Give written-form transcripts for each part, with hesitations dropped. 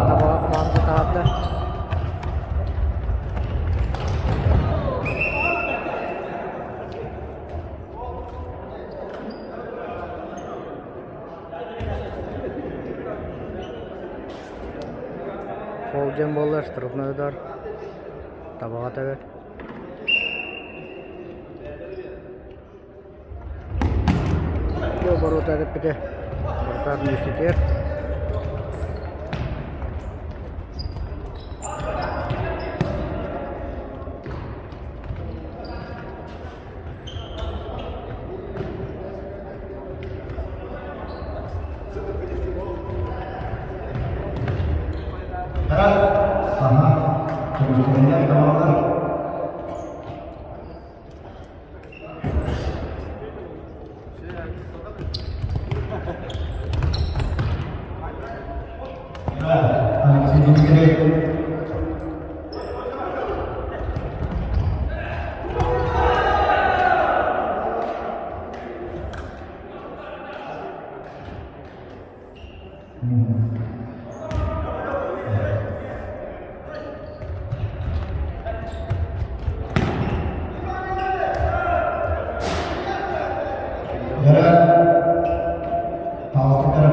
Табаҕа хамаанда таһаарда. Фол диэн буолла, штрафной удар. Табаҕа тэбэр. Боруота эппитэ. Вратарь университет.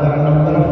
Таһынан барда.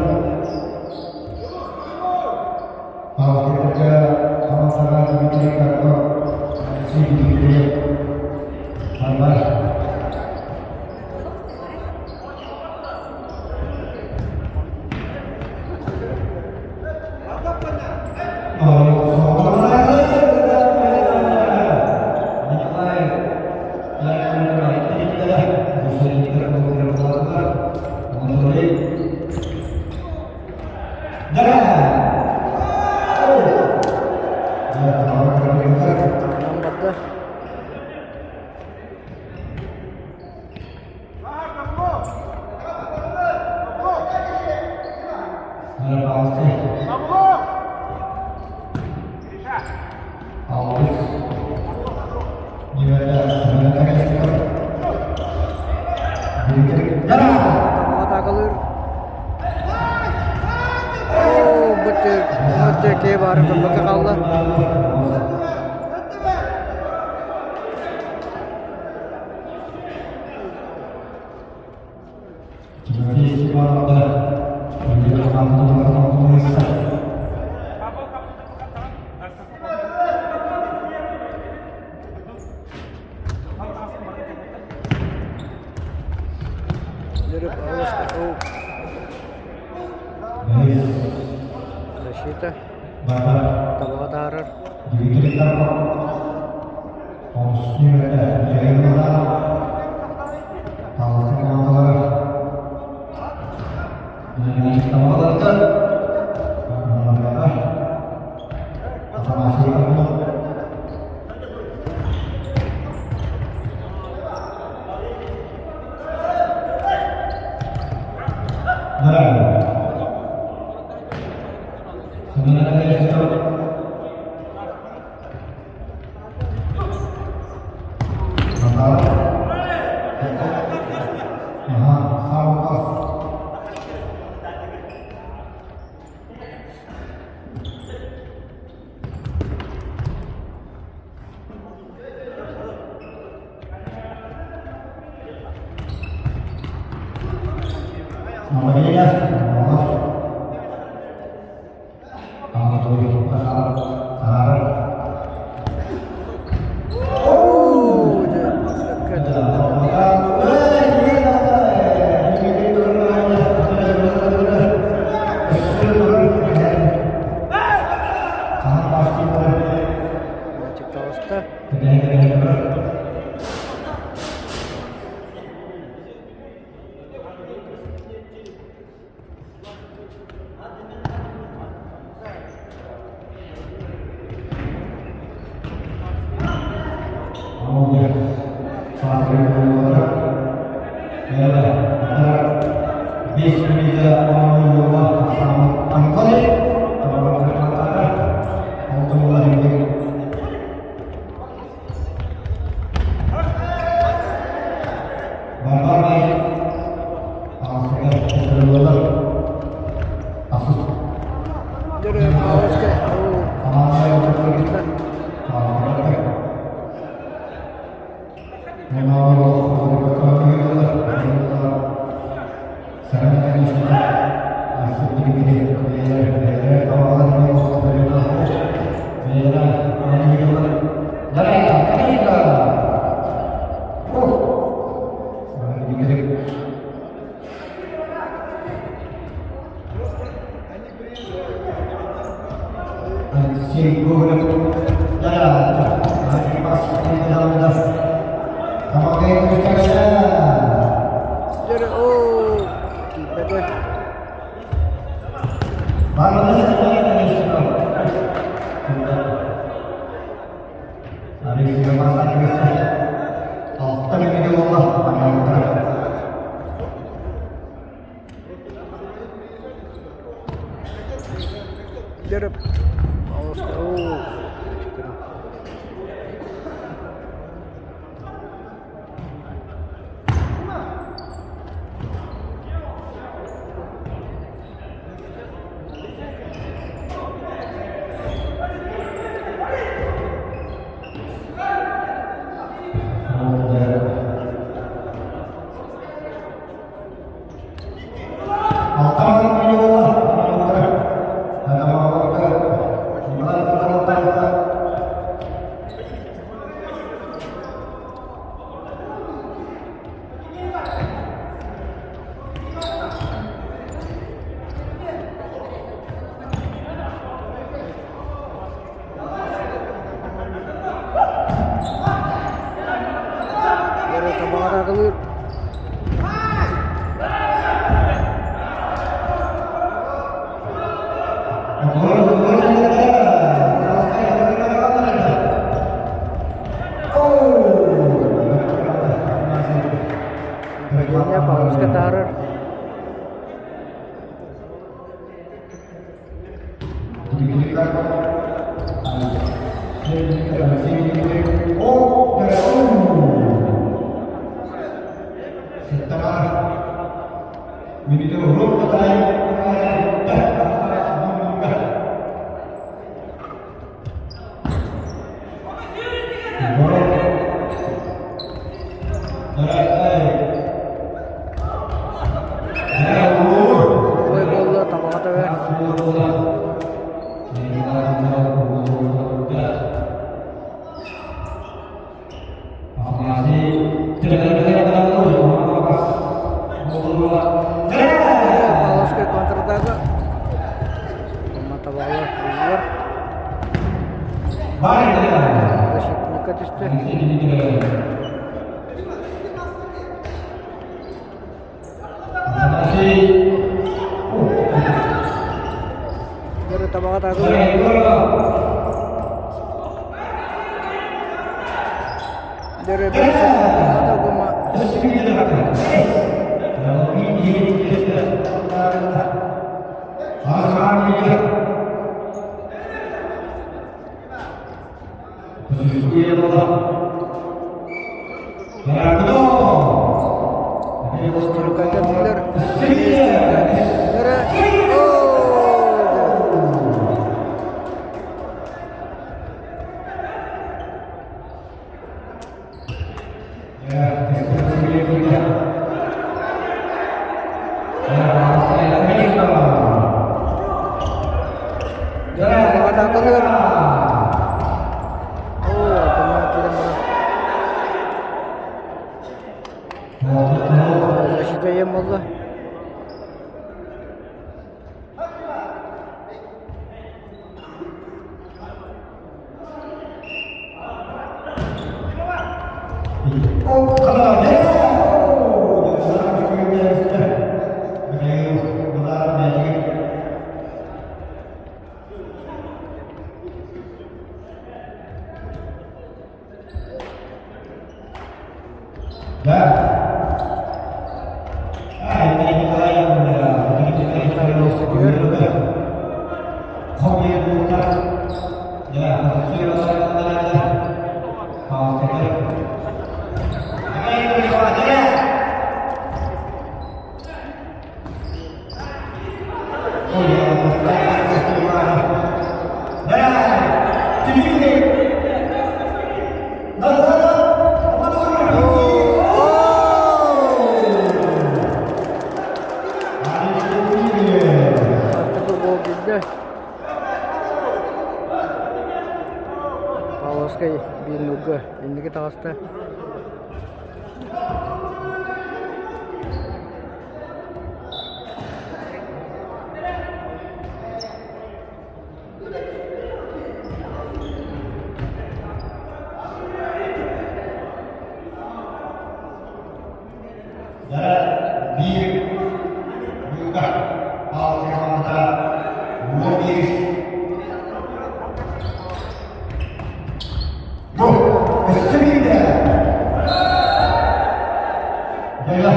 Табаҕа атаакалыыр. Оо, бу киһи баары көрбөккө хаалла. Защита. Табаҕа таһаарар. Оо, дьэ, Мальчик таҕыста. Дьэ, оо, киирбэтэ. Дьэ, оо, Табаҕа Нэһилиэнньэ Павловска таһаарар. Ой буолла табаҕа тэбэр. Павловскай контратака. Амма табаҕалар буллар. Защитникка түстэ. Дөрө табаҕа тагылар. Дөрө бэрсэ Защита буолла. Биир ньуурга инники таҕыста. Биир быыга баалтыйаҕа 11 Бу өссө биирдэ Дьайа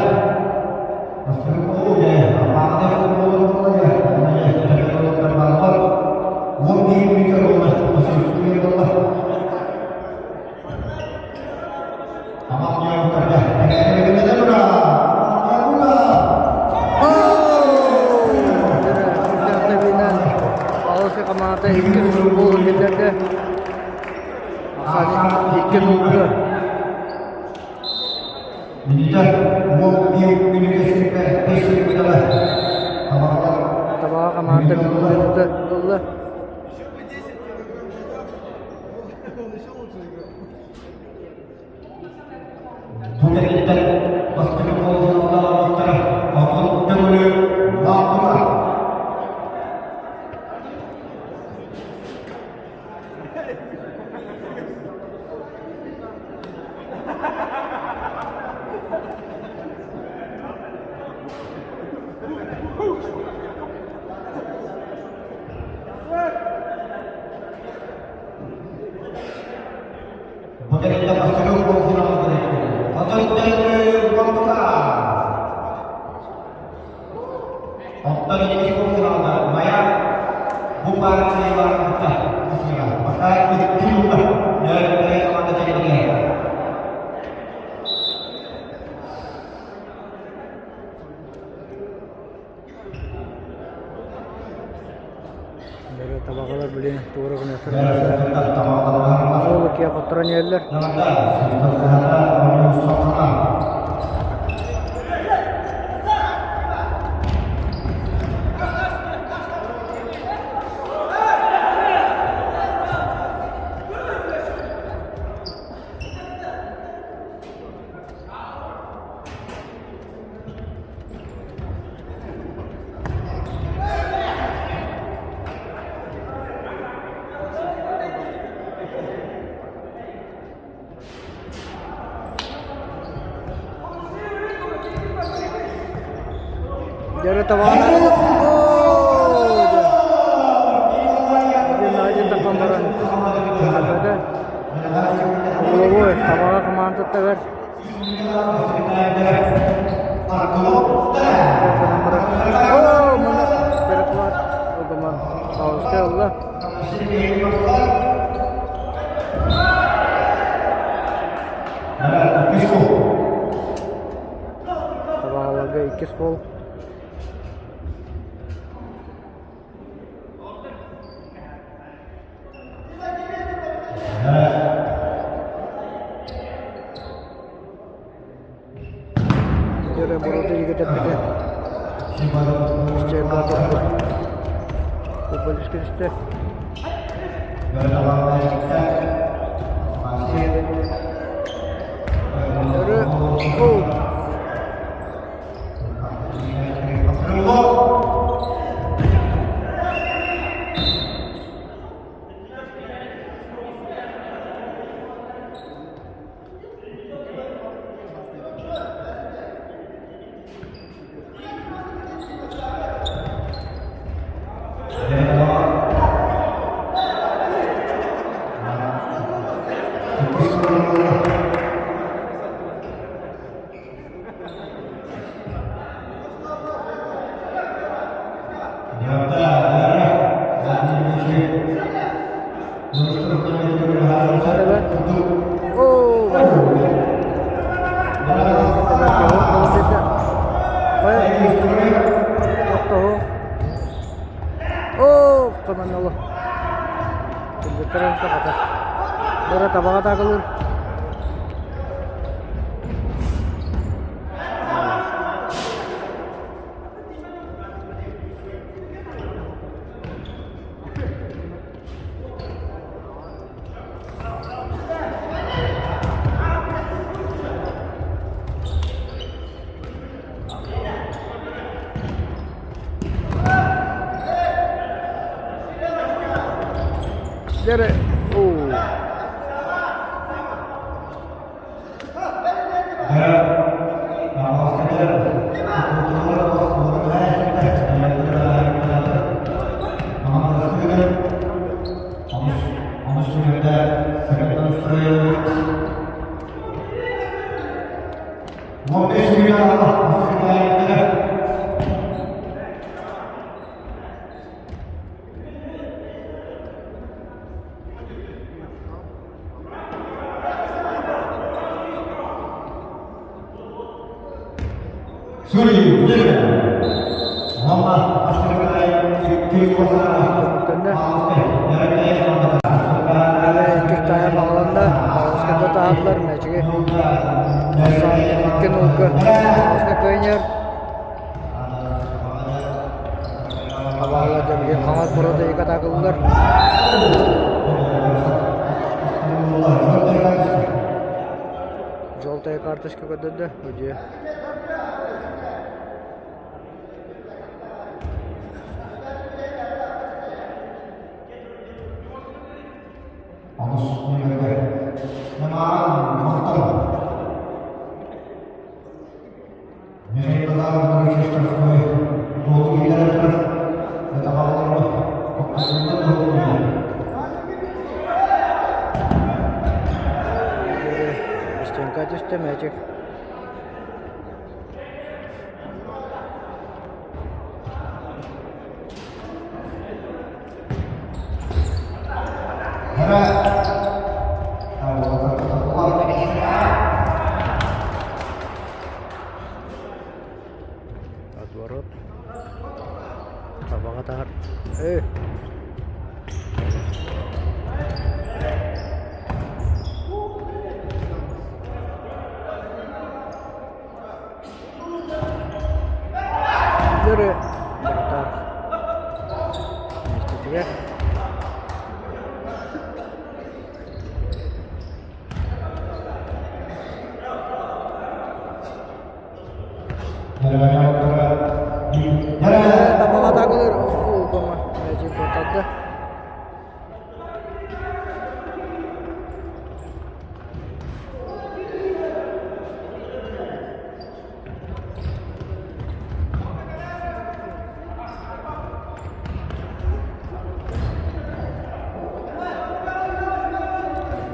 Алысы хамаата икки футболун биллэрдэ. Икки нулга. Табаҕа хамаата минута ылла. Бу кэнниттэн бастакы полуфиналлаах Отун көҥүлү баартыла. Бу кэнниттэн бастакы полуфиналга Отун көҥүлү баартыла. Оттон иккис полуфиналга Майа бу партиялар кытта кысыга. Пока икки юлда нөөрү команда тэҥнэһэр. Бары табаҕалар билин туора гыныахтар. Ол киэ хотторон иһэллэр. Дьөрү табаҕын Один баран Головой табаҕа командаттагар Табаҕаларга иккис гол. Дьөрө боруода иһигэр Стенка турбут. Футболистка түстэ. Өрө оу. Оо, Оо, командалы. Бара табаға тағылыр. Дьэрэ оо. Түмүктэннэ. Иккис тайм аҕаланна. Баҕаската таһаардылар мээчиги. Ахсаан икки нолга Баҕаска кыайар. Абаҕалар дьэ хаҥас борода ика атаакыллар. Желтая карточка көрдөрдө. Удьуйа. Онус нүөмэргэ Намаан Махтал Михаил Назаров штрафной дуолу киллэрэн турар Бэтаҕалларга Стенка түстэ мээчик. Отворот. Табаҕа таһар. Э. Дөрө Бартар миэстэтигэр Табаҕа атаакалыыр Улгума мээчик куоттарда.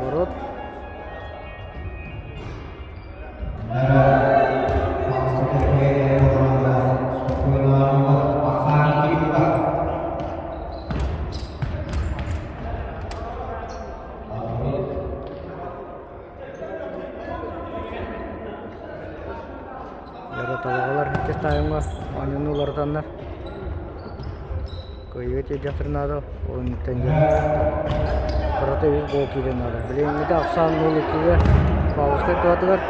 Ворот. Дьоро табаҕалар иккис тайымҥа оонньууну уларытаннар кыайыыга тиэрдиэхтэрин наада ол инниттэн диэн кырата үс гол киириэн наада. Билиҥҥитэ ахсаан 0-2-гэ Павловскай кыһатыгар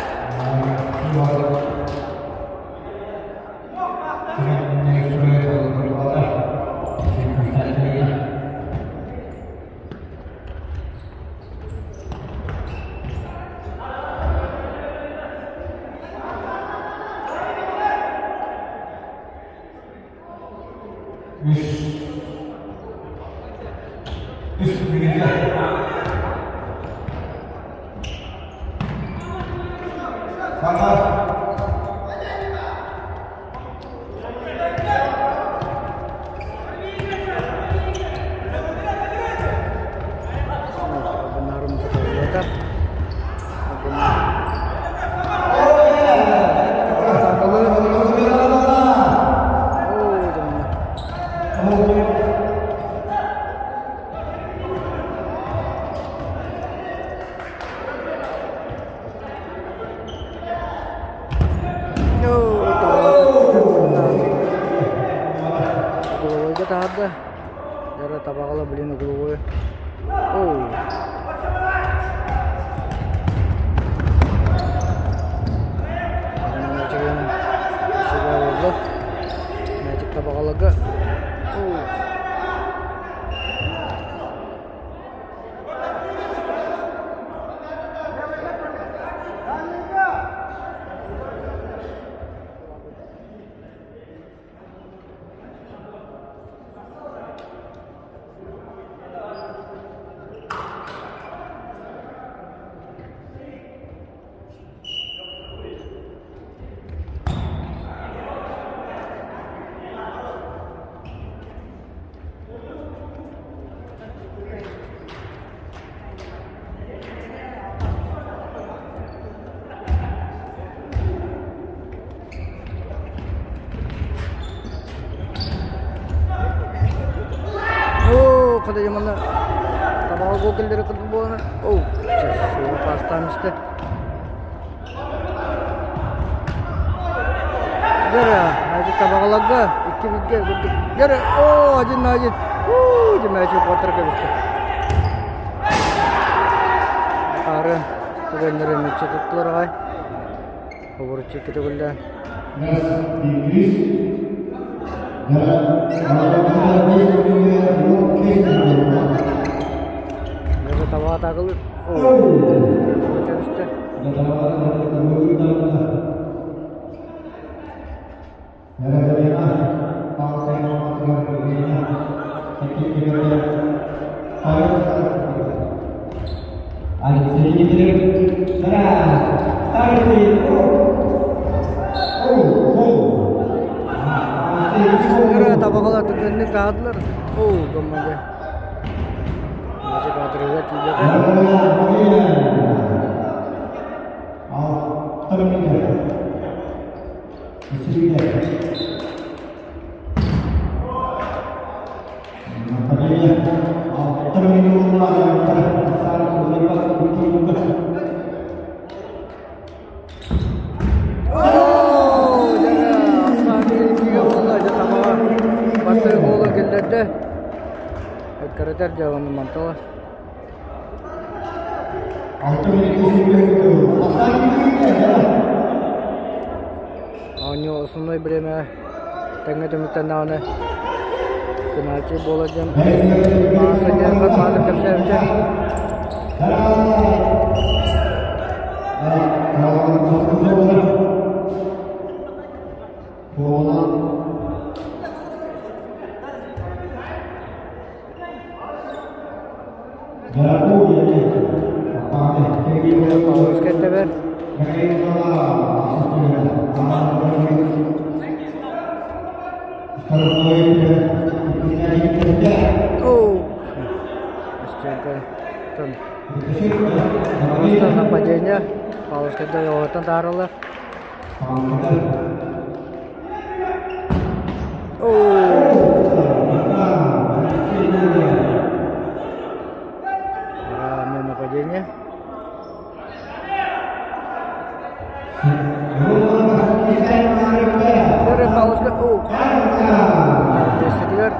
Угловойга таһаарда. Дьара табаҕала блин угловой. Оу. Мээчик табаҕаларга. Оу. Туохха да манна табаҕа гол киллэрэ курдук буолан оу пастаан истэ. Дьэрэ, Надя табаҕаларга икки бииргэ курдук. Дьэрэ, оо, один на один. Уу, димээчи куоттара кэбистэ. Хаары түгэннэри мүччү туттулар аҕай. Обуруччу икки төгүллээн. Дьэрэ табаҕа атаакылыыр. Оо, кэбистэ. Кыра табаҕалар түргэнник таһаадылар. Оо, гоммодьа. Мужик адрыга тиийбэтэ. Оо, дьэ, Ахсаан буолла, дьэ табаҕа бастакы буола киллэрдэ. Эккирэтэр дьэ уонна мантала. Оонньуу основной бириэмэ тэҥҥэ түмүктэннэҕинэ пенальти буолар диэн Мааса диэн Мааса кэпсээбитэ. Павловскай тэбэр. Просто нападение. Павловскайда оҕотон тааралар. Равное нападение. Первый Павловскай. О! Десятилер.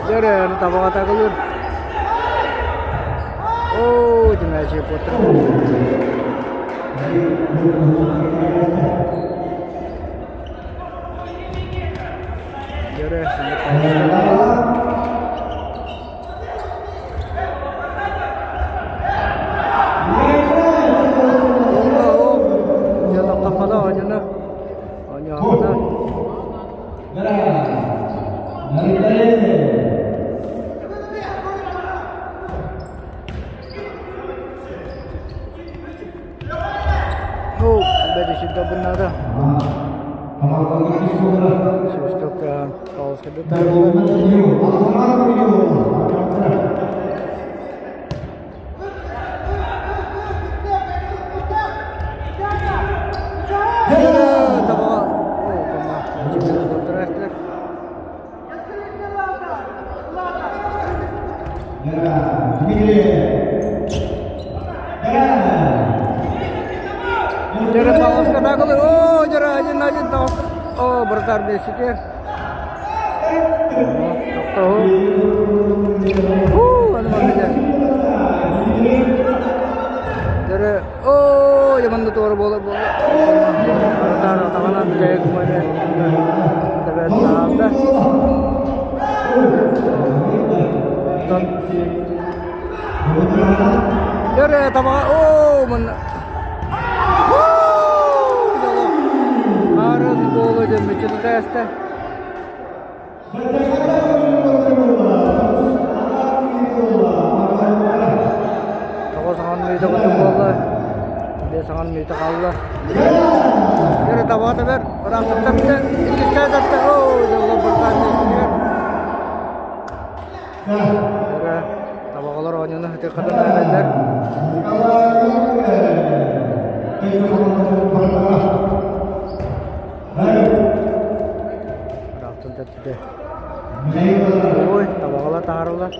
Дьэрэ, табаҕа тагылыр. Оо, димээчи куоттар. Дьэрэ, Дьэ, тохтоппото оонньууну. Оонньуохпута. Ну, бэдишинтэ буннада. Свисток Павловскай Оо, братар бэситер. Оо, дьэ туора буолар буолла. Братар атаҕынан бүтэйик тэбэн таһаарда. Оттон Дьэрэ табаҕа оо манна Арын буола дьэ мүччү тутаста. Тоҕо саҥан мүйтэ курдук буолла. Биэ саҥан мүйтэ хаалла. Дьэрэ табаҕа тэбэр. Ыраахтан тэптэ. Иккистээн тэптэ. Оо, дьолло быртаан диэсинигэр. Дьэрэ табаҕалар оонньууну ытыаххытын эрэллэр. тэппитэ. Ой, табаҕала таһаараллар.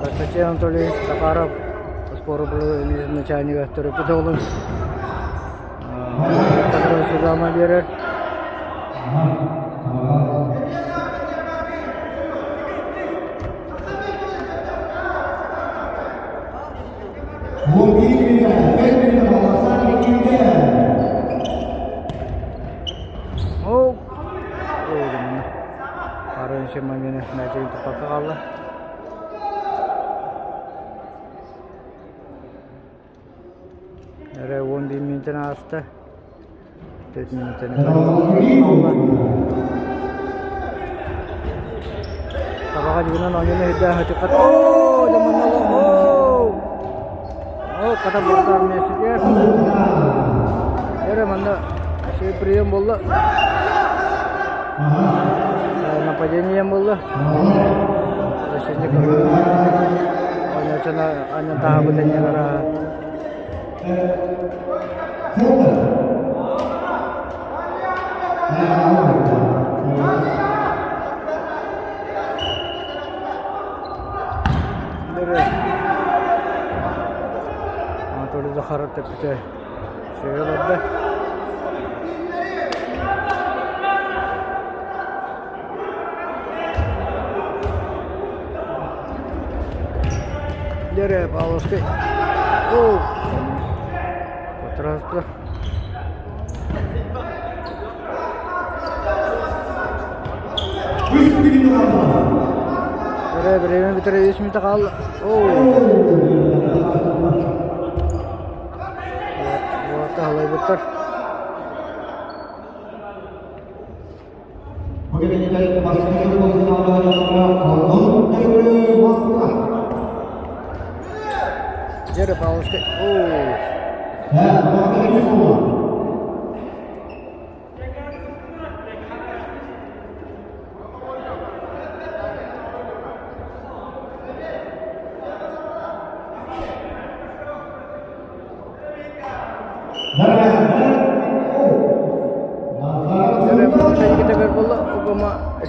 Константин Анатольевич Захаров спору начальнига төрөппүт оҕолун Сулама биэрэр. Оу! Парынчы момент мячик туппакка хаалла. Эрэ 11 мүнүүтэн ааста. 4 мүнүүтэн Табаҕа дьигинэн оонньууну өйдөөн өтүккат. Оо, дьоммунналар. Оо! Оо, хата бултаан миэстэтигэр. Эрэ манна үчүгэй прием буолла. Нападение буолла. Защитник Анньачана анньан таһаабыт энньэлэрэ. Анатолий Захаров тэппитэ сыыһа барда. Дere Павловский. О! Отрасло. Дere время бүтэрэ 3 минута хаалла. О! Уота халайбыттар. Дьэ Павловскай. Оо.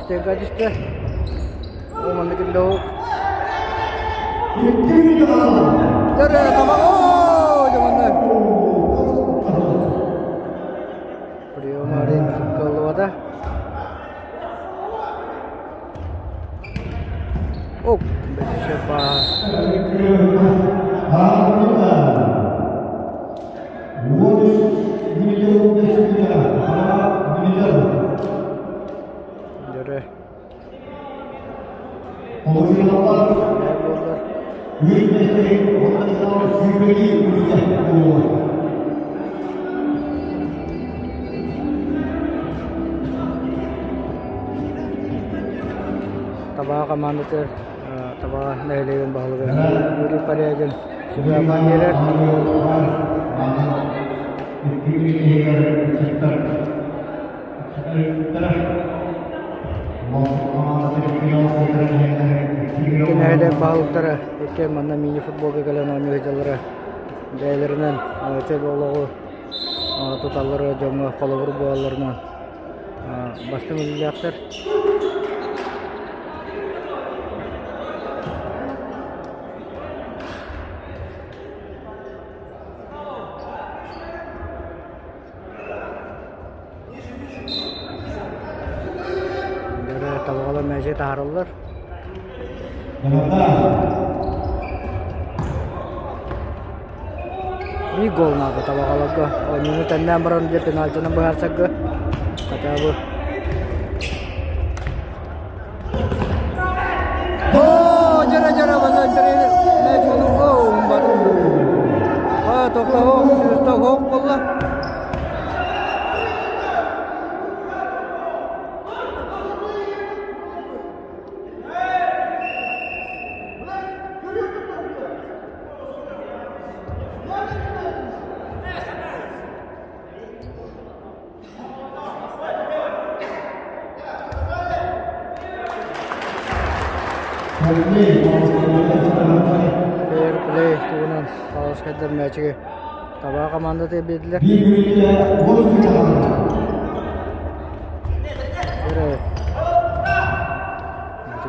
Стенка түстэ. Ол маннык иллэһук. Дьэрэ таба оо дьэ манна. Прием арин кыллыбата. Оп, бэтишэ баа. Дьэрэ. Буоллар. Табаҕа хамаандатыгар Табаҕа нэһилиэгин баһылыга Юрий Порядин сүбэ-ама биэрэр. Икки нэһилиэк баһылыктара икки манна мини-футболга кэлэн оонньуу сылдьаллара бэйэлэринэн чөл олоҕу туталлара дьоҥҥо холобур буолалларынан бастыҥ үлэлээхтэр. Табаҕалар мээчик таһаараллар. Биир гол наада табаҕаларга. Оонньууну тэннээн баран дьэ пенальтинан быһаарсарга хотя бы Оо, дьара-дьара, манна Fair play туһунан Павловскайдар мээчиги Табаа командата биэрдилэр. Мээчик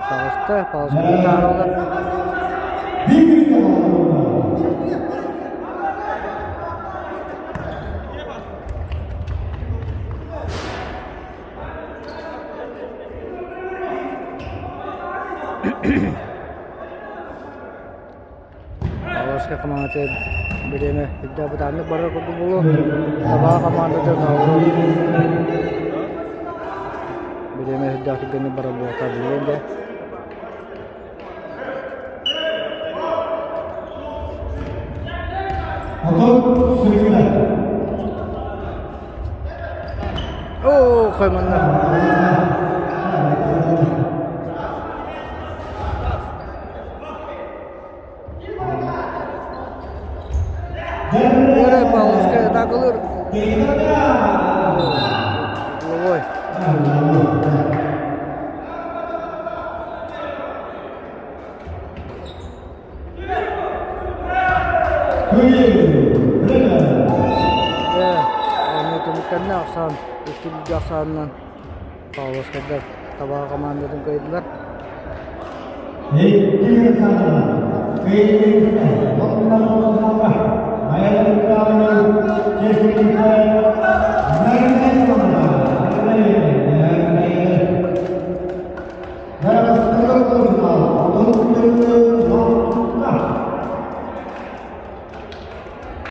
таҕыста, Павловскайдар таһаараллар. Павловскай хамаандата бириэмэ үрдээх бытааннык барар курдук буолуо. Табаа хамаандата наоборот бириэмэ үрдээх түргэнник барар буолуохтаах билигин да. Оо, хоймонно. Эрэ Павловская атакалыыр. Головой. Оонньуу түмүктэннэ ахсаан икки бүлдүү ахсаанынан Павловскайдар табаҕа командатын кыайдылар.